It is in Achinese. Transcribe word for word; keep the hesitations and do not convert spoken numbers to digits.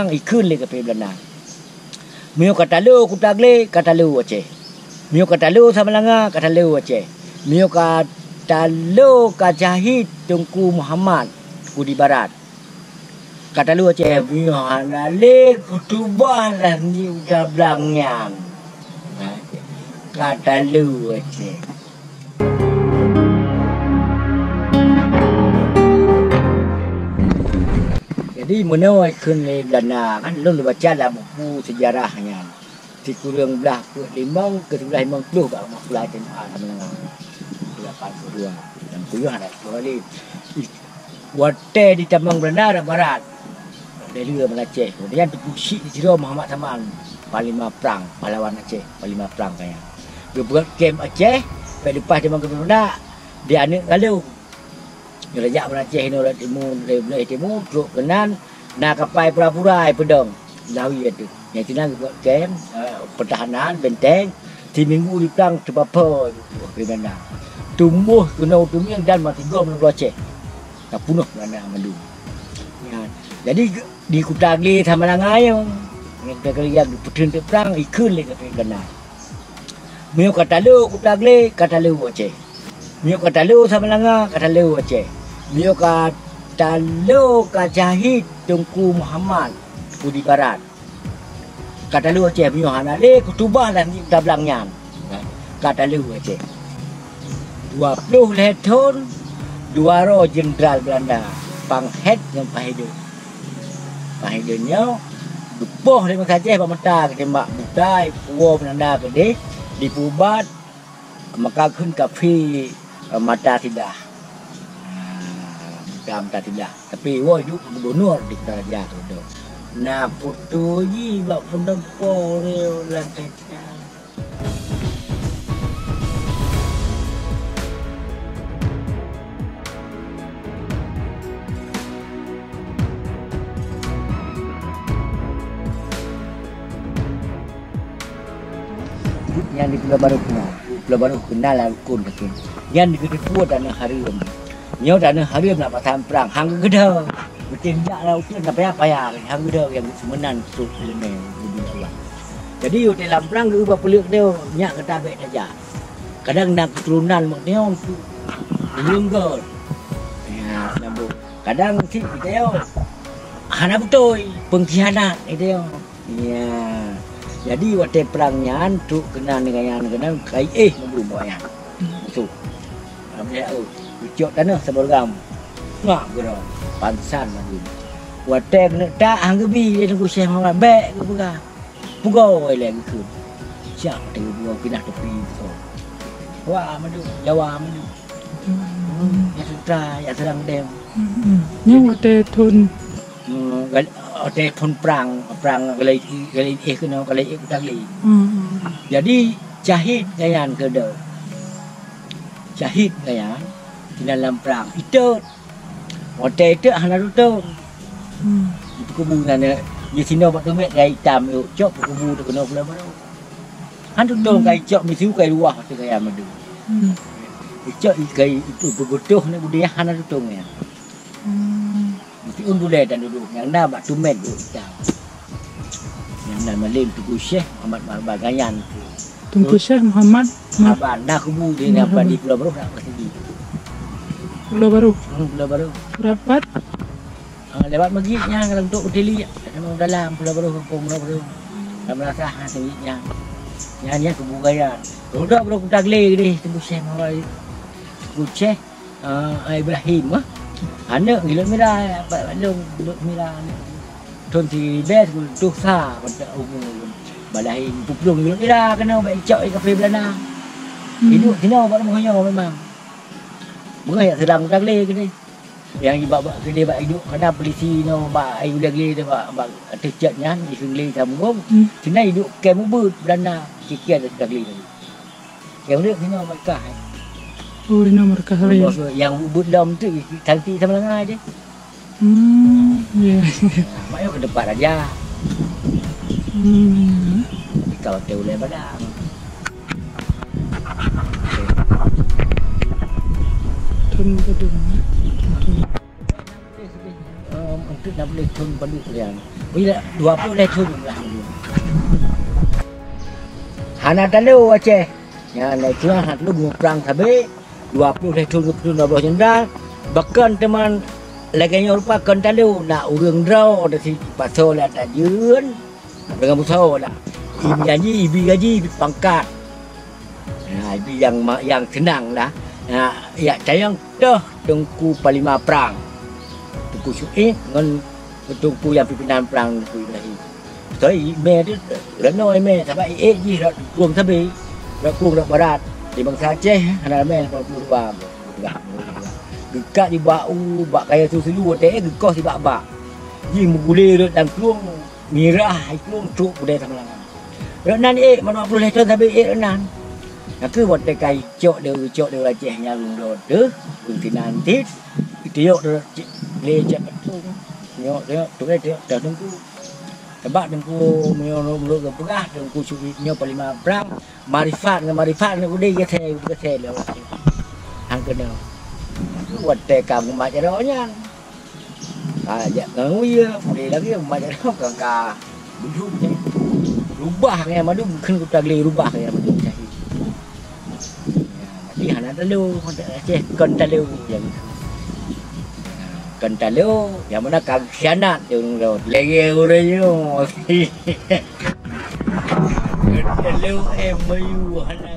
ikheun lé kafé Beulanda. Meunyoe ka talo Kuta Glé, ka talo Aceh. Meunyoe ka talo Samalanga, ka talo Aceh. Meunyoe ka talo ka syahid Teungku Muhammad u di barat, ka talo Aceh. Meunyoe hana lé kutubah lam nyoe tablang nyan, ka talo Aceh. Jadi, meunoe kheun lé Beulanda, kan lôn baca lam buku sejarah nyan. Sikureueng blaih peuet limong keu sikureueng limong ploh bak rumoh sekolah S M A Samalanga. Lapan puluh dua. Dan puyuh aneuk sekolah lé. Watèe ditamong Beulanda rot barat, lhèe lheueh Aceh. Kemudian Teungku Chik di sidroe Muhammad Saman, panglima prang, pahlawan Aceh, panglima prang kaya. Geupeugöt kem Aceh, bèk leupah tamong keu Beulanda, di aneuk galong. Nyoe jak Aceh inoe lé timu, lé, lé timu, trok keunan, na kapai pura-pura ai peudong. Lawi ateueh. Nyang sinan geubuat kem, eh, pertahanan, benteng, siminggu di prang teupapoe di Beulanda. Tumbôh keunoe u Tumieng dan meusigom lam Aceh. Ka punoh Beulanda mandum. Nyan. Jadi, di Kuta Glé Samalanga nyoe, nyang Kuta Glé nyang geupeuteun teuk prang, ikheun lé kafé Beulanda. Meunyoe ka talo Kuta Glé, ka talo Aceh. Meunyoe ka talo Samalanga, ka talo Aceh. Meunyoe ka talo ka syahid Teungku Muhammad u di barat, ka talo Aceh. Meunyoe hana lé kutubah lam nyoe tablang nyan, ka talo Aceh. Dua ploh lhèe thon, dua droe jeundral Beulanda, Pang Het ngon Pang Hidon. Pang Hidon nyoe geupoh lé Meung Sajeh bak mata, geutembak buta, ipuwoe Beulanda keudeh, dipeuubat, maka kheun kafé, eh, mata sidah. Ah, buta mata sidah. Tapi woe duek gubunur di Kuta Raja keudroe. Na foto jih bak peunoh po lé lam kacang. Nyan di Pulo Barôh nyoe. Pulo Barôh keunal lam rukon kaki. Nyan di keudua taneuh hareuem. Nyoe taneuh hareuem nak pasang prang, han geugeudong. Meusti jak lam uteuen na paya-paya, han geugeudong nyang seumeunang trok ileumèe geubi Allah. Jadi, watèe lam prang geuba peuleuek nyoe, nyak gata bèk tajak. Kadang na keuturonan mak nyoe tu meunyeunggot. Ya, sambung. Kadang cit kita yo hana beutôi, pengkhianat kita yo. Ya. Jadi watèe prang nyan trok keunan dengan nyan keunan kai éh mandum awak nyan. Musoh. Ramé oh, ucok taneuh saboh gam. Ngak geuroe, pansan mandum. Watèe keuneuk tak han geubi lé Teungku Syekh Muhammad, bèk geupeugah. Pugoe lé geukheun. Siap teuh dua pinah tepi beutôi. Wa mandum, Jawa mandum. Hmm. Ya sutra, ya serang dem. Hmm. Nyoe watèe thon. Hmm, gal-, watèe thon prang, prang galai, galai éh keunoe, galai éh Kuta Glé. Hmm. Jadi syahid nyan keudroe. Syahid nyan di dalam prang. Itot. Watèe itot hana tutong. Hmm. Dikubu nyan, di sinoe bak teumèt gai itam yuk cok kubu teuh keunoe Pulo Barôh. Han tutong kai cok miseue kai luwah teuh gaya madu. Hmm. Cok kai itu beugotoh ni budaya hana tutong nyan. Hmm. Meusti un dulé dan duduk nyang na bak teumèt yuk itam. Nyang na malem Teungku Syekh Muhammad Marba Gayan. Teungku Syekh Muhammad Mar- Marba, na kubu di Marba. Di Pulo Barôh dak pasti. Pulo Barôh. Hmm, Pulo Barôh. Rapat? Ah, lewat masjid nyan kalau untuk hotel ni, memang dalam Pulo Barôh, kampung Pulo Barôh. Lam meunasah ha sini nyan. Nyan nyan kubu Gayan. Roda Pulo Kuta Glé deh, Teungku Syekh Muhammad. Teungku Syekh Ah, Ibrahim, ah. Aneuk Gilot Mira, Pak Lôn Gilot Mira. Thon siribèe sikureueng reutôh sa mantong umu. Balahi peuplong Gilot Mira keunoe bak icok di kafé Beulanda. Hmm. Iduek sinoe bak rumoh nyoe memang. Beungoh jak seurang Kuta Glé keudeh. Nyang bak, bak keudeh bak iduek kana polisi nyoe bak Kuta Glé bak, bak ateueh cot nyan di Sunglé Samgong. Hmm. Sinan iduek kem ubeuet Beulanda. Kikian Kuta Glé tadi. Nyang ureueng sinoe markah, eh. Oh, inoe markah raya. Bos nyang ubeuet lom tu, santi sama dengan aja. Hmm, ya. Mak yo ke tempat raja. Hmm, ya. Tapi kalau teu ulai padang. Thon padum, eh. Thon. Eh, untuk nak boleh thon padum lian. Bila dua ploh lhèe thôn lah. Hana talo Aceh. Nyan lé tuan hana talo muprang sabe. Dua ploh lhèe thôn, dua ploh lhèe thôn dua boh jenderal. Bahkan teuma lagèe nyoe rupa kon talo na ureueng droe dari pasoe lah tajieun. Deungon busoe lah. Ibi gaji, ibi gaji, ibi pangkat. Nah, ibi nyang ma-, nyang seunang lah. Nah, ya, tayang toh Teungku Panglima Prang. Teungku Syuib ngon Teungku nyang pimpinan prang Teungku Ibrahim. Beutôi, imè tu, renoe imè, sabab ék jih rot krueng sabe. Rot krueng rot barat. Di bansa Aceh, hana ramè lapan puluh dua. Geukat jih bak u, bak kayèe su-su, watèe ék geukoh sibak bak. Jih meugulé rot lam krueng, mirah, hai krueng, trok keudè Samalanga. Rot nan ék, meunan ploh lhèe thôn sabe ék rot nan. Nyang keuh watèe ka icok lé, icok lé ureueng Aceh nyang lôn droe teuh, ureueng sinan cit, itiyok lé cit patung. Tiyok, tiyok, tiyok, tiyok, tiyok Teungku. Sabab Teungku meunyoe meunurot geupeugah, Teungku Syuib nyoe Panglima Prang, makrifat ngon makrifat ngon udeb geusé, geusé lé. Hang keunoe. Watèe ka mumat jaroe nyan. Ka jak ngon wie, udeb lagèe mumat jaroe ka, ka beudôh nyan. Rubah ngon mandum, kheun kuta glé rubah ngon mandum cahé. Tapi hana talo, Aceh kon talo nyang kon talo, nyang mana ka khianat ureueng droe. Lagèe ureueng nyoe. Kon talo M O U hana